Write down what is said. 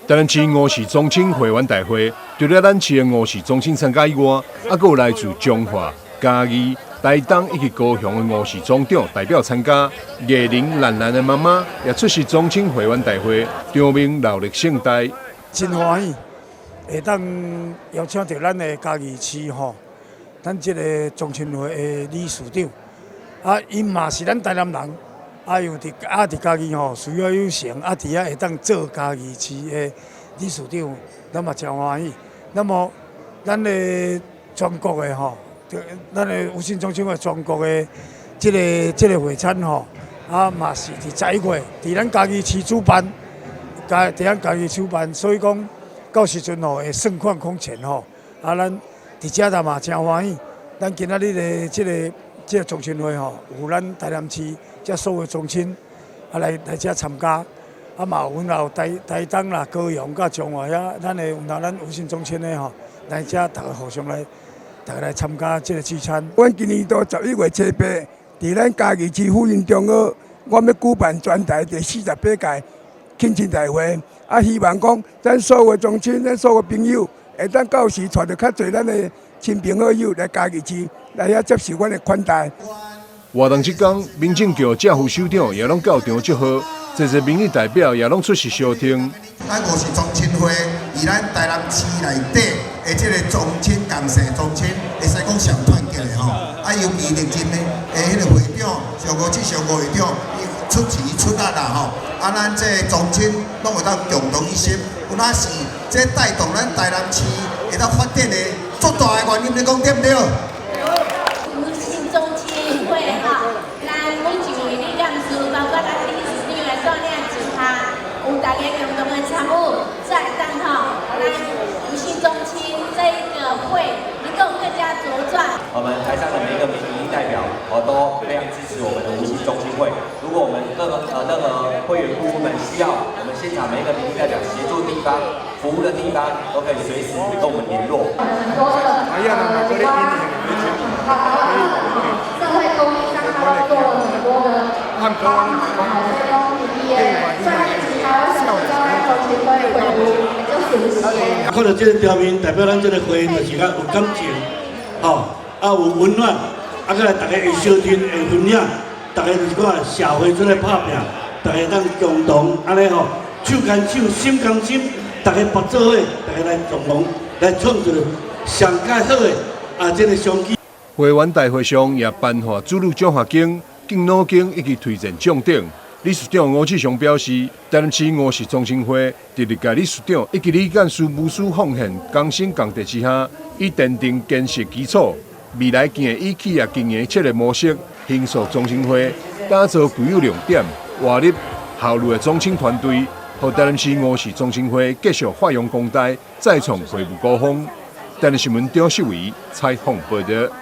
台南市吳氏宗親會員大會，除了咱市的吳氏宗親參加以外，猶閣有來自彰化、嘉義、台東以及高雄的吳氏總長代表參加。藝人蘭蘭的媽媽也出席宗親會員大會，場面熱鬧盛大。真歡喜，會當邀請著咱的嘉義市吼，咱這个宗親會的理事長，啊，𪜶嘛是咱台南人，啊又佇啊佇嘉義吼事業有成，啊佇遐會當做嘉義市的理事長，咱嘛誠歡喜。那麼咱的全國的吼，咱的吳姓宗親會全國的這个會餐吼，啊嘛是佇11月佇咱嘉義市主辦，佇咱嘉義主辦，所以講到時陣吼會盛況空前吼。啊，咱佇遮頭嘛誠歡喜，咱今仔日的這個宗親會吼，有咱台南市遮所有宗親啊來遮參加，啊嘛有阮有台東啦、高雄佮彰化遐，咱的有咱吳姓宗親的吼來遮，逐个互相來，逐个來參加這个聚餐。阮今年度11月7、8，佇咱嘉義市富仁中學，我欲舉辦全台第48屆慶親大會，啊，希望講咱所有宗親、咱所有朋友，會當到時帶著較濟咱的親朋好友來嘉義市來遐接受阮的款待。活動這工，民政局正副首長也攏到場祝賀，濟濟民意代表也攏出席相挺。咱吳氏宗親會，佇咱台南市內底的這个宗親仝姓宗親，會使講上團結的吼。啊，尤其歷任的彼个會長，上五至上五會長，伊出錢出力啦吼。啊，咱這个宗親攏會當共同一心，有那是這帶動咱台南市會當發展的足大的原因，你講對毋對？吳姓宗親會哈，咱每一位理監事，包括咱理事長的帶領之下，有大家共同的參與，才會當吼，咱吳姓宗親這一個會能夠更加茁壯。我們台上的每一個民意代表，哦，都非常支持我們的吳姓宗親會。如果我們任何會員顧問們需要我們現場每一個民意代表協助的地方、服務的地方，都可以隨時跟我們聯絡。很多的社會公益上，他都做了很多的幫忙，所以講伊的專業級台灣省教育宗親會會務就熟悉。看著這个場面，代表咱這个會就是較有感情，吼，啊有溫暖，啊閣來逐家會相挺會分享，逐家就是講社會出來拍拚，逐家當共同按呢吼，手牽手，心共心，逐家縛做伙，逐家來共同來創造上蓋好的啊這个商機。會員大會上也頒發子女獎學金、敬老金以及推薦獎等。理事長吳志雄表示，台南市吳氏宗親會佇歷屆理事長以及理監事無私奉獻、同心共濟之下，已奠定堅實基礎。未來更會以企業經營策略模式，形塑宗親會，打造具有亮點、活力、效率的宗親團隊，予台南市吳氏宗親會繼續發揚光大，再創會務高峰。台南新聞張世維採訪報導。